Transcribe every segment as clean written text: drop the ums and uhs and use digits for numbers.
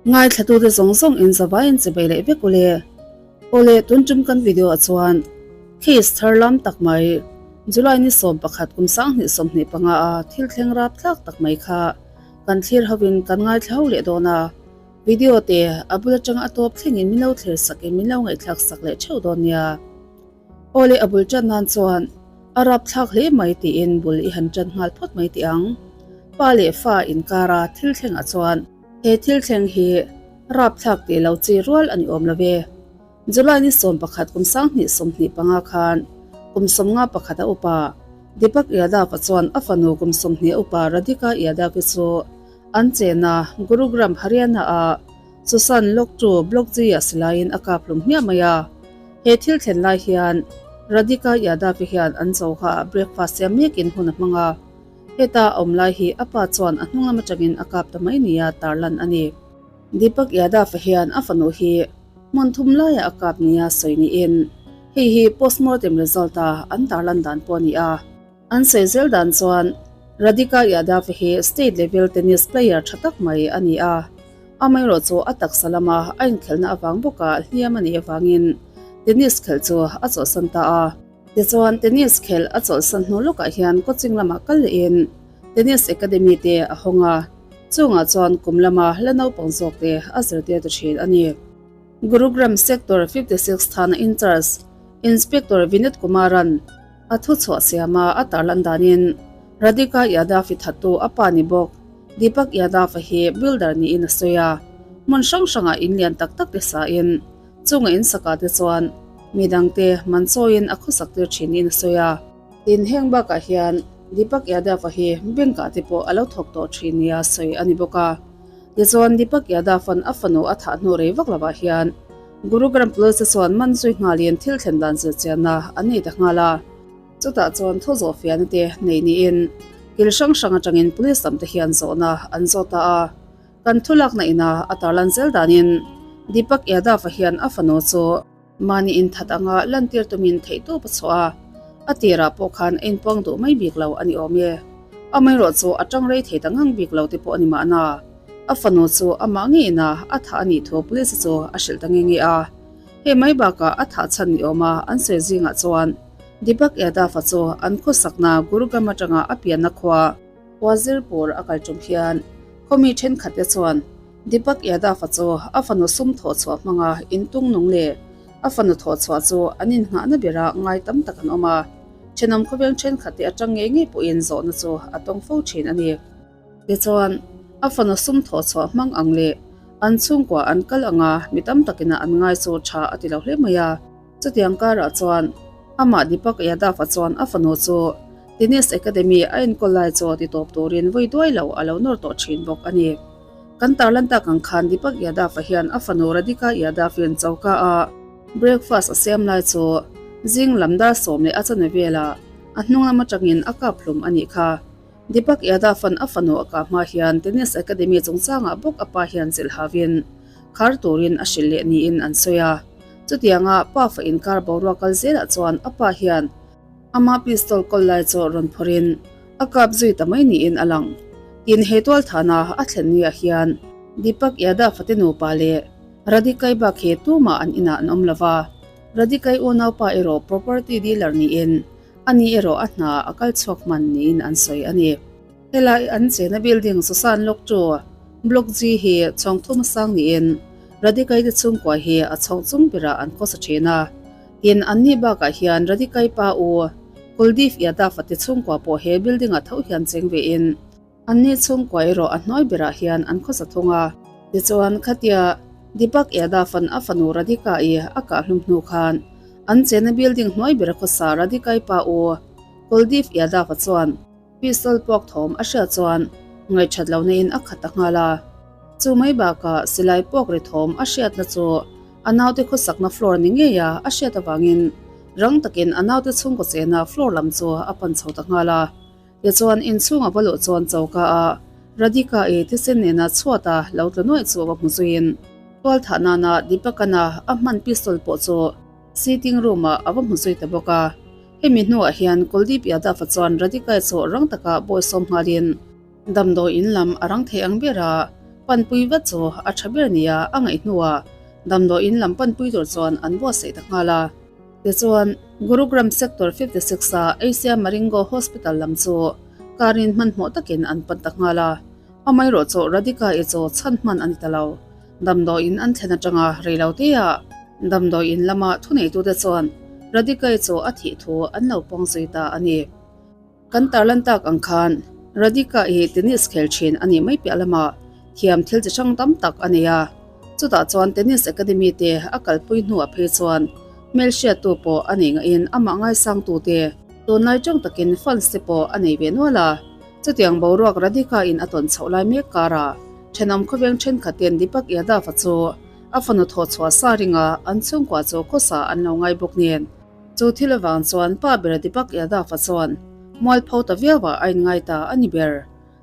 Ngaithlatute zawng zawng in zavaiin chebei leh vek ule. Awle tun tum kan video ah chuan case thar lam tak mai July ni 11 kum 2025 a thil thleng rap thlak tak mai kha kan thlir hovin kan ngaithla ho leh dawn a. Video te a bul atanga a tawp thlengin min lo thlir sak in min lo ngaihthlak sak leh theuh dawn nia. Awle a bul tan nan chuan a rap thlak hle mai tiin bul i han tan nghal phawt mai teh ang. Pa leh fa inkara thil thlengah chuan he thil thleng hi rap thlak tih lo chi rual a ni awm lo ve. July ni 11 kum 2025 khan kum 51 a upa Deepak Yadav-a chuan a fanu kum 20 a upa Radhika Yadav-i chu an chena Gurugram Haryana-a Susan Lok chu Block G-ah silaiin a kap hlum hmiah mai a. He thil thlen lai hian Radhika Yadav-i hian an choka ah breakfast siam mekin hun a hmang a. Heta a awm lai hi a pa chuan a hnung lam atangin a kap ta mai nia tarlan a ni. Deepak Yadav-a hian a fanu hi hmun thum laiah a kap nia sawi niin hei hi postmortem result-a an tarlan dan pawh a ni a. An sawi zel dan chuan Radhika Yadav hi state level tennis player tha tak mai a ni a, amaherawh chu a taksa lama a inkhelhna avang bawka hliam a nih avangin tennis khelh chu a chawlhsan ta a. Tichuan tennis khelh a chawlhsan hnu lawkah hian coaching lamah kal lehin tennis academy te a hawng a, chungah chuan kum lama la naupang zawk te a zirtir ta thin a ni. Gurugram Sector 56 thana in-charge Inspector Vinod Kumaran A thuchhuah siama a tarlan danin Radhika Yadav-i thattu a pa ni bawk Deepak Yadav-a hi builder niin a sawi a, hmun hrang hrangah in lian tak tak te sain chunga in sakah te chuan mi dangte man chawiin a khawsak tir thin niin a sawi a. Tin, heng bakah hian Deepak Yadav-a hi bank-ah te pawh a lo thawk tawh thin nia sawi a ni bawk a. Tichuan, Deepak Yadav-a'n a fanu a thah hnu rei vak lovah hian Gurugram Police te chuan man zui nghalin thil thlen dan zirchianna an nei ta nghal a. Chutah chuan thu zawh fiahna te nei niin kil hrang hrang atangin police lam te hian zawhna an zawt ta a. Kan thu lakna ina a tarlan zel danin Deepak Yadav-a hian a fanu chu mahni inthat anga lantir tumin theihtawp a chhuah a, a tirah pawh khan a inpuang duh mai bik lo a ni awm e. Amaherawh chu a tang rei thei ta ngang bik lo te pawh a ni mahna. A fanu chu amah ngeiin a a thah a nih thu police chu a hrilh ta nge nge a. Hei mai bakah a thah chhan ni awm a an sawi zingah chuan Deepak Yadav-a chu an khawsakna Gurugram atanga a pianna khua Wazirpur a kal tum hian khawmi thenkhat te chuan Deepak Yadav-a chu a fanu sum thawh chhuah hmanga intung nung leh a fanu thawh chhuah chu an innghahna bera ngai tam tak an awm a. Thenawm khawveng thenkhat te atang ngei ngei pawhin zawhna chu a tawng fo thin a ni. Tichuan, a fanu sum thawh chhuah hmang ang leh an chhungkua an kal anga mi tam takina an ngai chu tha a ti lo hle mai a. Chutiang karah chuan amah Deepak Yadav-a chuan a fanu chu Tennis Academy a enkawl lai chu ti tawp turin vawi duai lo a lo nawr tawh thin bawk a ni. Kan tarlan tak ang khan Deepak Yadav-a hian a fanu Radhika Yadav-in choka a breakfast a siam lai chu zing lam dar 10 leh a chawhnu velah a hnung lam atangin a kap hlum a nih kha. Deepak Yadav-a'n a fanu a kah hma hian Tennis Academy chungchangah bawk a pa hian zilh havin khar turin a hrilh leh niin an sawi a. Chutianga pa fa inkar boruak kal zelah chuan a pa hian ama pistol kawl lai chu rawn phawrhin a kap zui ta mai niin a lang. Tin, he tualthana a thlen niah hian Deepak Yadav-a te nupa leh Radhika-i bak hi tumah an inah an awm lo va, Radhika-i unaupa erawh property dealer niin A ni erawh a hna a kal chhuak hman niin an sawi a ni. Helai an chena building Susan Lok chu Block G hi chhawng thum sang niin Radikai te chhungkua hi a chhawng chung berah an khawsa thin a. Tin, an ni bakah hian Radikai pa u Kuldeep Yadav-a te chhungkua pawh he building-ah tho hian cheng vein An ni chhungkua erawh a hnuai berah hian an khawsa thung a. Tichuan, khatia Deepak Yadav-a'n a fanu Radhika-i a kah hlum hnu khan an chena building hnuai bera khawsa Radhika-i pa u Kuldeep Yadav-a chuan pistol puak thawm a hriat chuan ngaihthat lohna in a khat ta nghal a. Chu mai bakah silai puak ri thawm a hriatna chu a naute khawsakna floor ni ngei a a hriat avangin rang takin a naute chhungkaw chena floor lam chu a pan chho ta nghal a. Tichuan, inchhunga va luh chuan choka a Radhika-i thisen nena chhuata lo tla nuaih chu va hmu zuiin tual thah nana Deepak-ana a hman pistol pawh chu sitting room-ah a va hmu zui ta bawk a. Hemi hnuah hian Kuldeep Yadav-a chuan Radhika-i chu rang taka bawi sawm nghalin damdawi in lam a rang thei ang ber a. Panpui vat chu a tha ber nia a ngaih hnuah damdawiin lam panpui tur chuan an buatsaih ta nghal a. Tichuan, Gurugram Sector 56 a Asia Maringo Hospital lam chu car in hmanhmawh takin an pan ta nghal a. Amaherawh chu Radhika-i chu chhan hman a ni ta lo. Damdawiin an thlen atanga reiloteah damdawiin lama thuneitute chuan Radhika-i chu a thih thu an lo pawng zui ta a ni. Kan tarlan tak ang khan Radhika hi tennis khel thin a nih mai piah lamah thiam thil chi hrang tam tak a nei a. Chutah chuan tennis academy te a kalpui hnuah phei chuan hmelhriattu pawh a nei ngahin amah ngaisangtute tunlai tang takin fans te pawh a nei ve nual a. Chutiang boruak Radhika in a tawn chhoh lai mek karah thenawm khawveng thenkhatin Deepak Yadav-a chu a fanu thawhchhuah sa ringa an chhungkua chu khawsa an lo ngai bawk nen. Chu thil avang chuan pa ber Deepak Yadav-a chuan mualpho ta viauah a inngai ta a ni ber.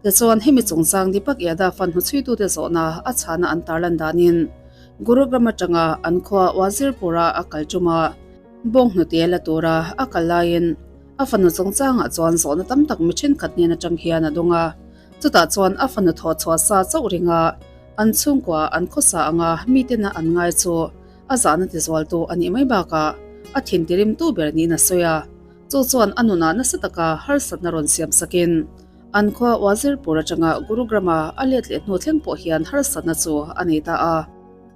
Tichuan hemi chungchang Deepak Yadav-a'n hnuchhuitute zawhna a chhana an tarlan danin Gurugram atanga an khua Wazirpur-a a kal ṭuma bawnghnute la tura a kal laiin a fanu chungchangah chuan zawhna tam tak mi thenkhat hnen atang hian a dawng a. Chutah chuan a fanu thawhchhuah sa chauh ringa an chhungkua an khawsa anga mitena an ngai chu a zahna tizualtu a nih mai bakah a thintirimtu ber niin a sawi a. Chu chuan a nunah nasa taka harsatna rawn siam sakin an khua Wazirpur atanga Gurugram-a a let leh hnu thleng pawh hian harsatna chu a nei ta a.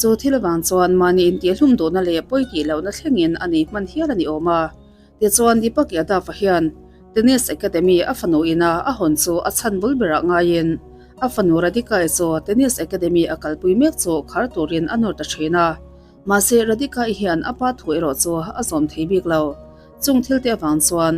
Chu thil avang chuan mahni intihhlum duhna leh pawi tih lohna thlengin a nei hman hial a ni awm a. Tichuan Deepak Yadav-a hian Tennis Academy a fanu ina a hawn chu a chhan bul berah ngaiin a fanu Radhika-i chu Tennis Academy a kalpui mek chu khar turin a nawr ta thin a. Mahse Radhika-i hian a pa thu erawh chu a zawm thei bik lo. Chung thil te avang chuan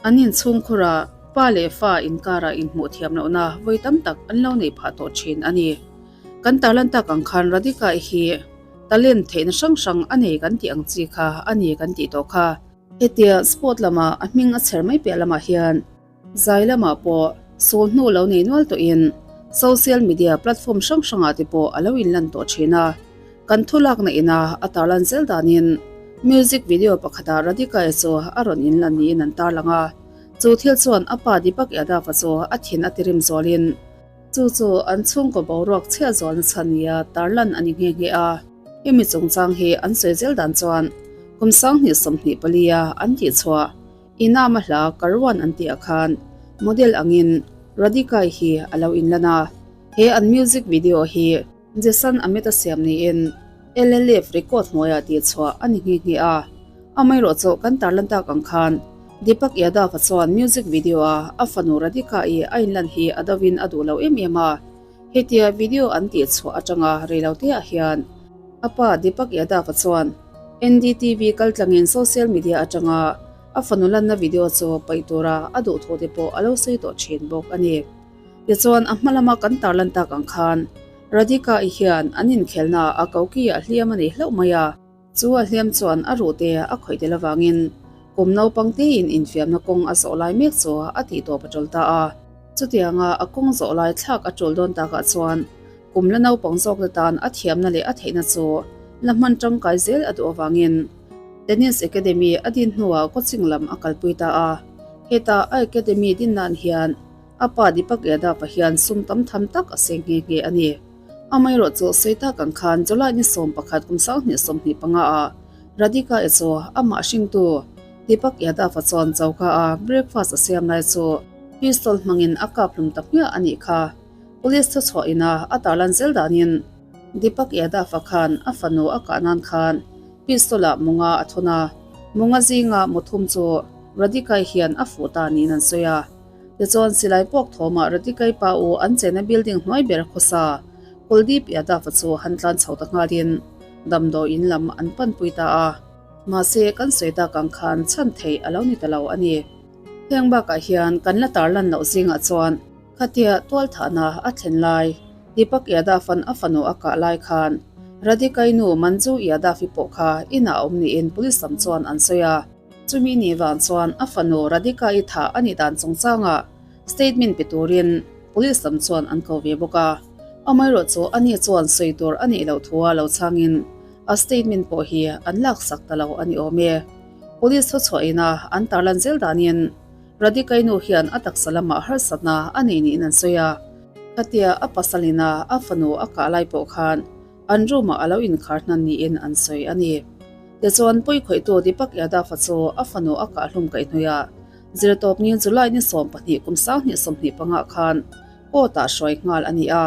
an inchhungkhurah pa leh fa inkarah inhmuh thiam lohna vawi tam tak an lo nei phah tawh thin a ni. Kan tarlan tak ang khan Radhika-i hi talent theihna hrang hrang a nei kan tih ang chi kha a ni kan tih tawh kha. Hetia sport lama a hming a chher mai piah lamah hian zai lamah pawh sul hnu lo nei nual tawhin social media platform hrang hrangah te pawh a lo inlan tawh thin a. Kan thu lakna ina a tarlan zel danin music video pakhatah Radhika-i chu a rawn inlan niin an tarlang a. Chu thil chuan a pa Deepak Yadav-a chu a thin a tirim zualin, Chu chu an chhungkaw boruak chhiah zualna chhan nia tarlan a ni nghe nghe a. Hemi chungchang hi an sawi zel dan chuan kum 2024 a an tihchhuah Inam a hla Karwan an tihah khan model angin Radhika-i hi a lo inlan a. He an music video hi Jason Amit a siam niin LLF record hnuaiah tihchhuah a ni nghe nghe a. Amaherawhchu kan tarlan tak ang khan Deepak Yadav-a chuan music video-a a fanu Radhika-i a inlan hi a dovin a duh lo em em a. Hetia video an tihchhuah atanga reiloteah hian a pa Deepak Yadav-a chuan NDTV kaltlangin social media atanga a fanu lanna video chu paih tura a duh thu te pawh a lo sawi tawh thin bawk a ni. Tichuan a hma lama kan tarlan tak ang khan Radhika-i hian an inkhelnaah a koki-ah hliam a nei hlauh mai a. Chu a hliam chuan a ruhte a khawih tel avangin kum naupang tein infiamna kawng a zawh lai mek chu a tih tawp a tul ta a. Chutianga a kawng zawh lai thlak a tul dawn takah chuan kum la naupang zawkte tan a thiamna leh a theihna chu la hman tangkai zel a duh avangin Tennis Academy a din hnuah coaching lam a kalpui ta a. Heta a academy din nan hian a pa Deepak Yadav-a hian sum tam tham tak a seng nghe nghe a ni. Amaherawh chu sawi tak ang khan July ni 11 kum 2025 ah Radhika e chu amah hringtu Deepak Yadav-a chuan choka a breakfast a siam lai chu pistol hmangin a kap hlum ta hmiah a nih kha. Police thuchhuah ina a tarlan zel danin Deepak Yadav-a khan a fanu a kah nan khan pistol-ah munga a thun a, munga zinga muthum chu Radhika-i hian a fuh ta niin an sawi a. Tichuan silai puak thawmah Radikai pa u an chena building hnuai ber khawsa Kuldeep Yadav-a chu han tlan chho ta nghalin damdawiin lam an panpui ta a. Mahse kan sawi tak ang khan chhan theih a lo ni ta lo a ni. Heng bakah hian kan la tarlan loh zingah chuan khatia tualthahna a thlen lai Deepak Yadav-a'n a fanu a kah lai khan Radikai nu Manju Yadav-i pawh kha inah a awm niin police lam chuan an sawi a. Chumi ni vang chuan a fanu Radhika-i thah a nih dan chungchangah statement pe turin police lam chuan an ko ve bawk a. Amaherawh chu ani chuan sawi tur a nih loh thua lo chhangin a statement pawh hi an laksak ta lo a ni awm e. Police thuchhuah ina an tarlan zel danin Radhika-i nu hian a taksa lamah harsatna a nei niin an sawi a. Khatia a pasalina a fanu a kah lai pawh khan an room ah a lo inkhar hnan niin an sawi a ni. Tichuan pawikhawihtu Deepak Yadav-a chu a fanu a kah hlum kaihhnawih a, zirtawpni July ni 12 kum 2025 khan court ah hruai nghal a ni a.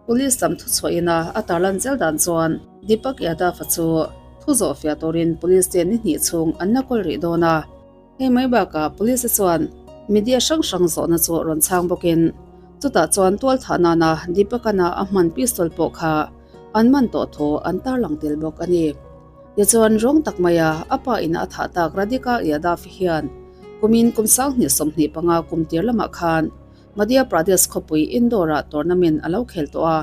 Police lam thuchhuahin a a tarlan zel dan chuan Deepak Yadav-a chu thu zawhfiah turin police te ni hnih chhung an la kawl rih dawn a. Hei mai bakah police te chuan media hrang hrang zawhna chu rawn chhang bawkin chutah chuan tualthah nana Deepak-ana a hman pistol pawh kha an man tawh thu an tarlang tel bawk a ni. Tichuan rawng tak maia a pa ina a thah tak Radhika Yadav hian kumin kum 2025 kum tir lamah khan Madhya Pradesh khawpui Indore-ah tournament a lo khel tawh a.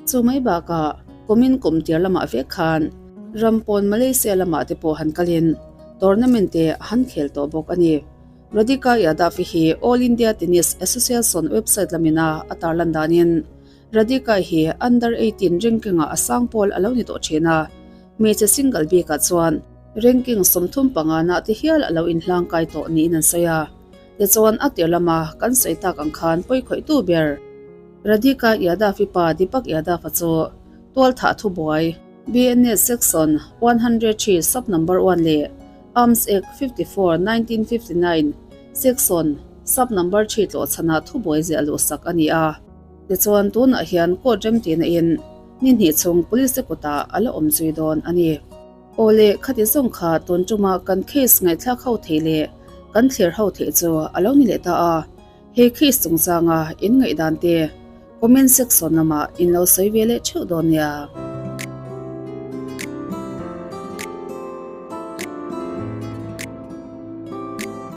Chu mai bakah kumin kum tir lamah vek khan ram pawn Malaysia lamah te pawh han kalin tournament te han khel tawh bawk a ni. Radhika Yadav-i hi All India Tennis Association website lamina a tarlan danin Radhika hi under 18 ranking-ah a sang pawl a lo ni tawh thin a, hmeichhe single bikah chuan ranking 35 nah te hial a lo inhlangkai tawh niin an sawi a. Tichuan a tir lama kan sawi tak ang khan pawikhawihtu ber Radhika Yadav-i pa Deepak Yadav-a chu tualthah thubuai BNS Section 103 Sub Number 1 leh Arms Act 54, 1959 Section Sub Number 3 tlawhchhanah thubuai ziah luhsak a ni a. Tichuan tunah hian court remtihna in ni hnih chhung police te kutah a la awm zui dawn a ni. Aw le, khati zawng kha tun tuma kan case ngaihthlak ho theih leh kan thlir ho theih chu a lo ni leh ta a. He case chungchanga in ngaihdan te comment section lamah in lo sawi ve leh theuh dawn nia.